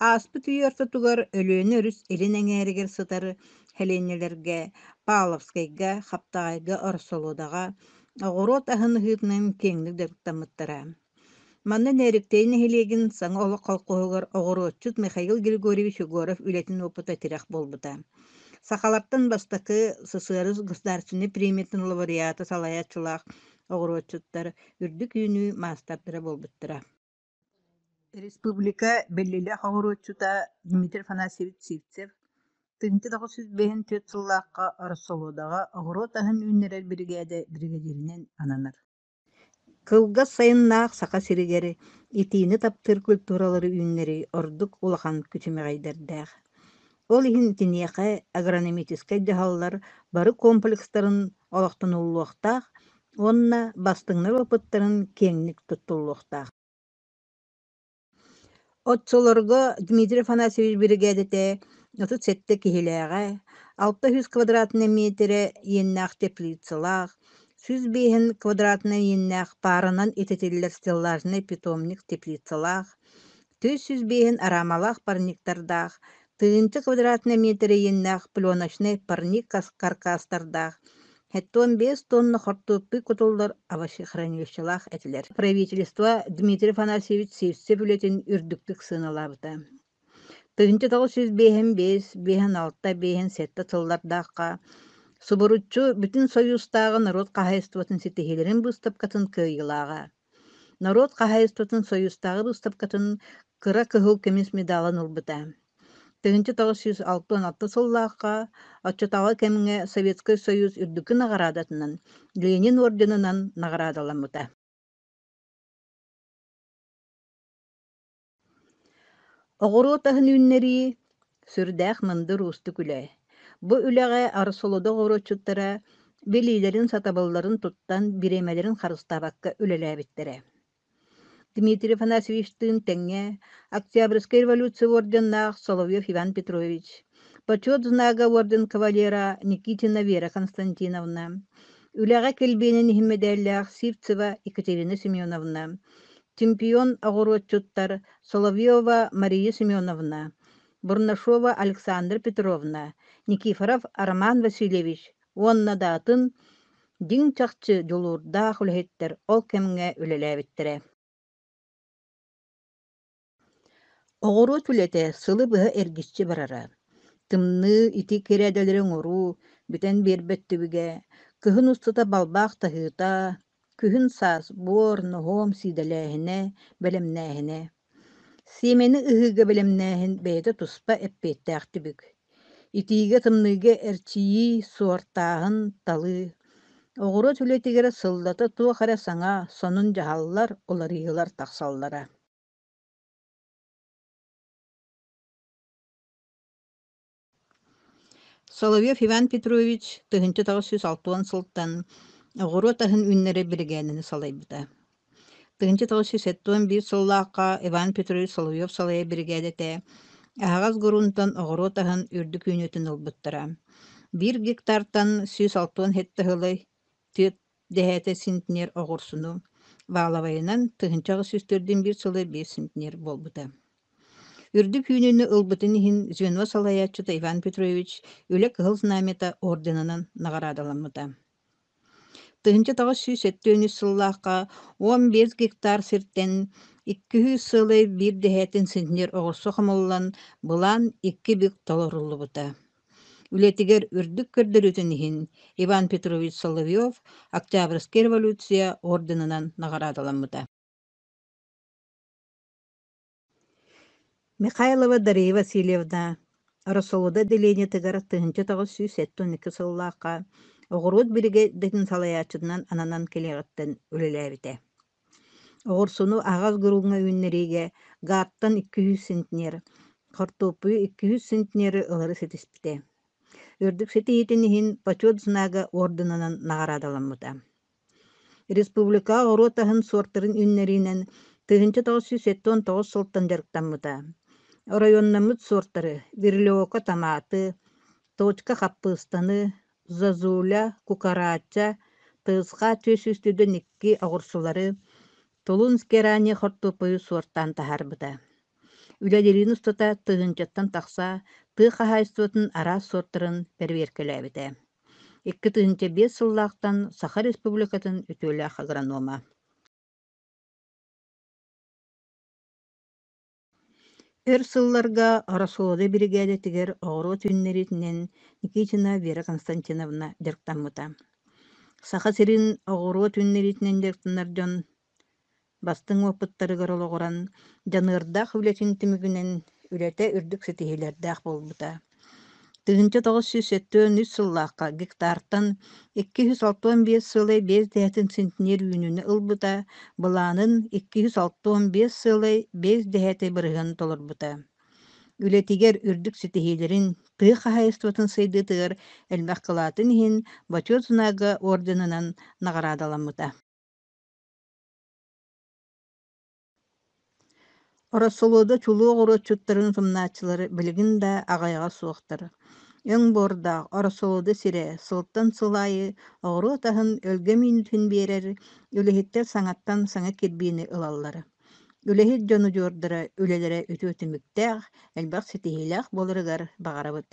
Ааспыт үйэ ортотугар Өлүөнэ өрүс илин эҥээригэр сытар сэлиэнньэлэргэ Павловскайга, Хаптаҕайга, Ороссолуодаҕа оҕуруот аһын ыһыытынан киэҥник дьарыктаммыттара. Манна Нээриктэй нэһилиэгин саҥа олох колхоһугар оҕуруотчут Михаил Григорьевич Егоров үлэтин уопута тирэх буолбута. Сахалартан бастакы СССР государственнай премиятын лауреата салайааччылаах оҕуруотчуттар үрдүк үүнүү маастардара буолбуттара. Республика биллиилээх оҕуруотчута Дмитрий Афанасьевич Сивцев 1954 сыллаахха Ороссолуодаҕа оҕуруот аһын үүннэрэр биригээдэ биригэдьииринэн ананар. Кылгас сайыннаах Саха сиригэр итиини таптыыр культуралары үүннэрии ордук улахан күчүмэҕэйдэрдээх. Ол иһин итиниэхэ агрономическай дьаһаллар бары комплекстарын олохтонуллуохтаах уонна бастыҥнар опыттарын киэҥник туттуллуохтаах. Оччолорго Дмитрий Афанасьевич биригээдэтэ 37 киһилээҕэ, 600 квадратнай миэтэрэ иэннээх теплицалаах, 105 квадратнай иэннээх пааранан ититиллэр стеллажнай питомник теплицалаах, 405 араамалаах парниктардаах, тыһыынча квадратнай миэтэрэ иэннээх пленочнай парник каркастардаах, 75 тонна хортуоппуй кутуллар овощехранилищелаах этилэр. Правительство Дмитрий Афанасьевич Сивцев үлэтин үрдүктүк сыаналаабыта. 1955, 56, 57 сыллардаахха субуруччу Бүтүн Союзтааҕы норуот хаһаайыстыбатын ситиһиилэрин быыстапкатын кыайыылааҕа. Норуот хаһаайыстыбатын Союзтааҕы быыстапкатын кыра кыһыл көмүс медалын ылбыта. 1966 сыллаахха оччотооҕу кэмҥэ Советскай Союз үрдүкү наҕараадатынан Ленин орденынан наҕараадаламмыта. Оҕуруот аһын үүннэрии сүрдээх мындыр уустук үлэ. Бу үлэҕэ Арсолодо оҕуруотчуттара билиилэрин, сатабылларын туттан, бириэмэлэрин харыстаабакка үлэлээбиттэрэ. Дмитрий Афанасьевичтыын тэҥҥэ Октябрьскай революция орденнаах Соловьев Иван Петрович, Почет знага орден кавалера Никитина Вера Константиновна, Үлэҕэ килбиэнин иһин мэдээллээх Сивцева Екатерина Семеновна, чемпион оҕуруотчуттар Соловьева Мария Семеновна, Бурнашова Александра Петровна, Никифоров Роман Васильевич уонна да атын дьиҥ-чахчы дьулуурдаах үлэһиттэр ол кэмҥэ үлэлээбиттэрэ. Оҕуруот үлэтэ сылы быһа эргиччи барара. Тымныы ити кирээдэлэри оҥоруу, бүтэн биэрбэт түбүгэ, кыһын устата балбаах таһыыта, күһүн-саас буор, ноһуом сиидэлээһинэ, бэлэмнээһинэ. Сиэмэни ыһыыга бэлэмнээһин бэйэтэ туспа эппиэттээх түбүк. Итиигэ-тымныыга эрчийии, суортааһын, талыы. Оҕуруот үлэтигэр сыллата туох эрэ саҥа, сонун дьаһаллар, уларыйыылар тахсаллара. Соловьев Иван Петрович 1960 сылтан оҕуруот аһын үүннэрэр биригээдэни салайбыта. 1971 сыллаахха Иван Петрович Соловьев салайар биригээдэтэ аһаҕас грунтан оҕуруот аһын үрдүк үүнүүтүн ылбыттара. Биир гектартан 167 сылы түөрт дэһээтэ центнер оҕурсуну, валовайынан 1841 сылы биир центнер буолбута. Үрдүк үүнүүнү ылбытын иһин звено салайааччыта Иван Петрович Үлэ Кыһыл Знамята орденынан наҕараадаламмыта. 1973 сыллаахха 15 гектар сиртэн 200 сыалай биир дэһээтин центнер оҕурсу хомуллан, былаан икки бүк толоруллубута. Үлэтигэр үрдүк көрдөрүүтүн иһин Иван Петрович Соловьев Октябрьскай революция орденынан наҕараадаламмыта. Михайлова Дария Васильевна Ороссолуода отделениетыгар 1972 сыллаахха оҕуруот биригээдэтин салайааччытынан ананан кэлиэҕиттэн үлэлээбитэ. Оҕурсуну аһаҕас груҥҥа үүннэриигэ гааттан 200 центнер, хортуоппуйу 200 центнеры ылары ситиспитэ. Үрдүк ситиһиитин иһин Почет знага орденынан наҕараадаламмыта. Республикаҕа оҕуруот аһын суортарын үүннэриинэн 1979 сылтан дьарыктаммыта. Оройуоннаммыт суортары Верлиока томаты, Точка хаппыыстаны, Зозуля, Кукарача, ТСХ 402 оҕурсулары, Тулунский ранний хортуоппуйу суортаан таһаарбыта. Үлэлиирин устата тыһыынчаттан тахса тыа хаһаайыстыбатын араас суортарын бэрэбиэркэлээбитэ. 2005 сыллаахтан Саха Республикатын үтүөлээх агронома. Өр сылларга Ороссолуода биригээдэтигэр оҕуруот үүннэриитинэн Никитина Вера Константиновна дьарыктаммыта. Саха сирин оҕуруот үүннэриитинэн дьарыктанар дьон бастыҥ уопуттарыгар олоҕуран, дьаныардаах үлэтин түмүгүнэн үлэтэ үрдүк ситиһиилэрдээх буолбута. 1973 сыллаахха гектартан 265 сыалай 5 дэһэтин центнер үүнүүнү ылбыта, былаанын 265 сыалай 5 дэһэти бырыһыан толорбута. Үлэтигэр үрдүк ситиһиилэрин, тыа хаһаайыстыбатын сайдыытыгар элбэх кылаатын иһин Бочуот Знага орденынан наҕараадаламмыта. Ороссолуода чулуу оҕуруотчуттарын утумнааччылары билигин да аҕыйаҕа суохтар. Өҥ буордаах Ороссолуода сирэ сылтан сыл аайы оҕуруот аһын өлгөм үүнүүтүн биэрэр, үлэһиттэр саҥаттан саҥа кирбиини ылаллар. Үлэһит дьон удьуордара үлэлэрэ үтүө түмүктээх, элбэх ситиһиилээх буоларыгар баҕарабыт.